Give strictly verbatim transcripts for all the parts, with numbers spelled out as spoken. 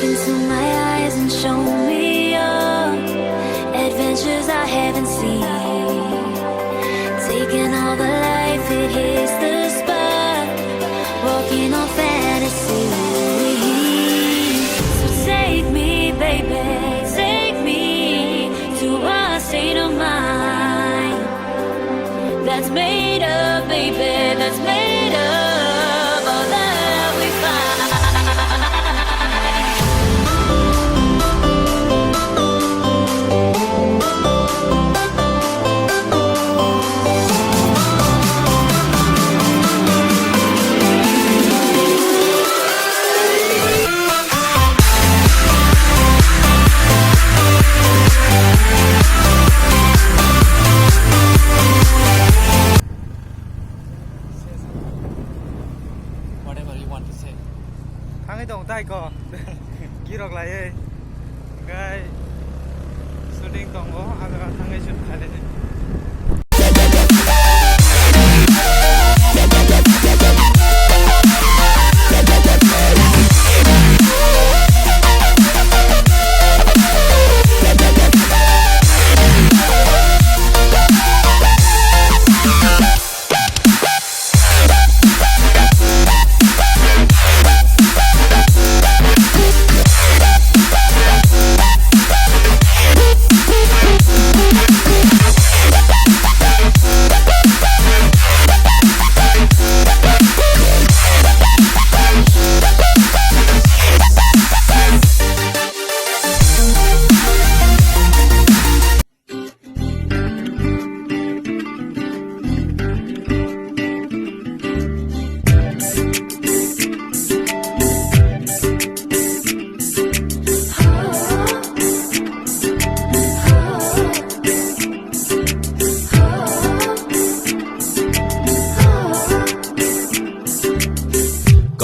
Into my eyes and show me your adventures I haven't seen. Taking all the life, it hits the spot. Walking on fantasy. So take me, baby, take me to a state of mind that's made up, baby, that's made up of love we find. Whatever you want to say. Thangwi tong tai ko. Girok lai. Guys, shooting tongo, aga thangwi shoot khaidi.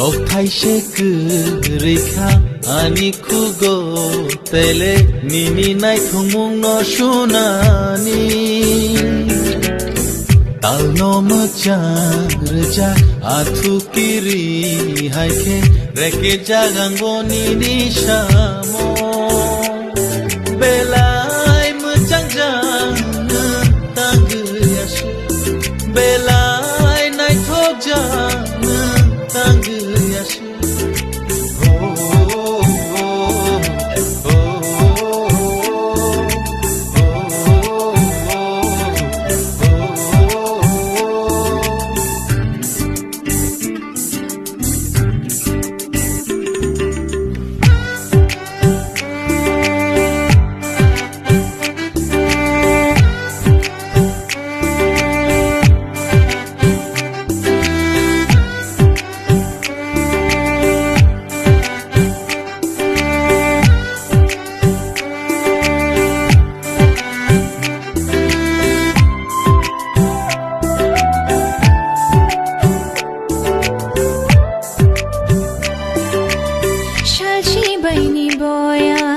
Kokthai se kwrwi kha ani khugo, tele nini naithokmung no sunani. Tal no mwchang rwjak athu kiri hai khe, reke jagang bo nini samo. Belai mwchang jang nwng tangwi aswk, belai naithok jang nwng tangwi aswk. Salchi baini boya,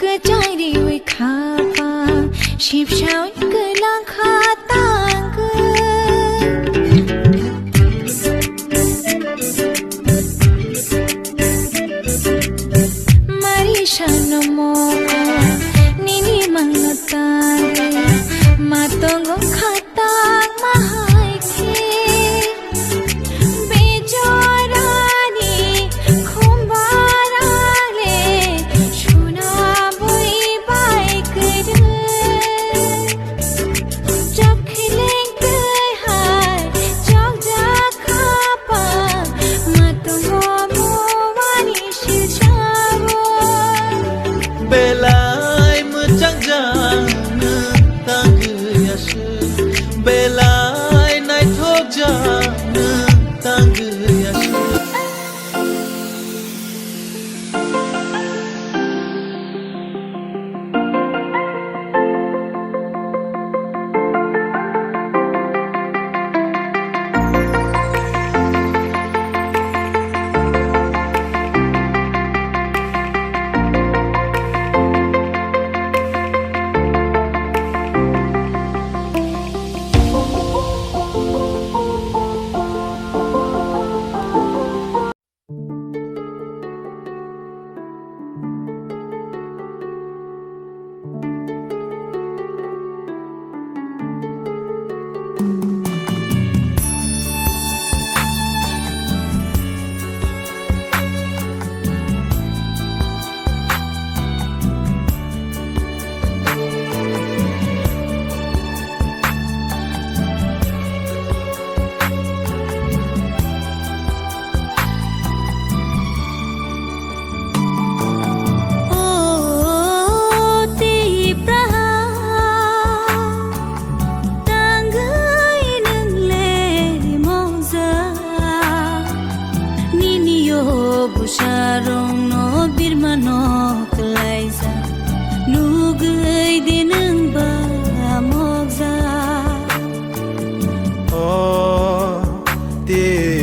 kwchang riwi khapa, sipsawi kwlang kha tangwi. Mari sano mo, nini mangno tangwi, matongo kha tangma hai khe. Bejorani khumbarale suna bui bai kwrwi.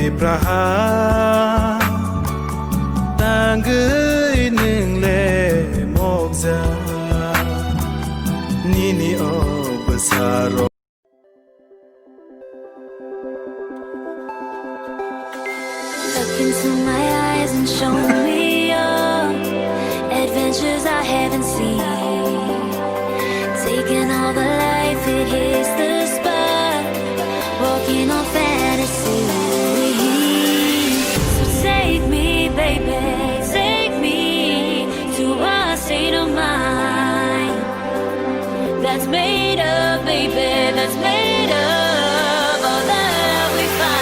Abraham, tangwi nwng le mokja, nini o bwsarok. Look into my eyes and show me your adventures I haven't seen. Taking all the life, it hits the spot. Walking on fantasy. So take me, baby, take me to a state of mind that's made up, baby, that's made up of that we find.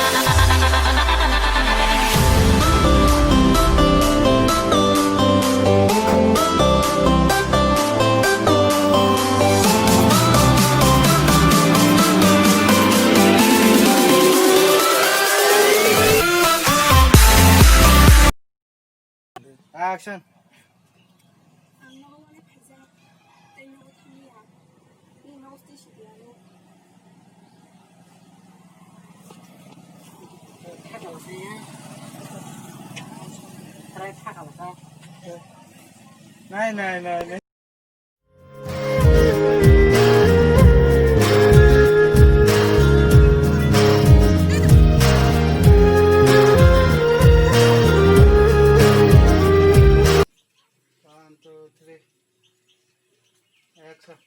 Action. Ang nogo wane phaijak, tei nogo thangya. Nini nogo twi sidi ano. Nai, nai, nai, nai. One, two, three. Action.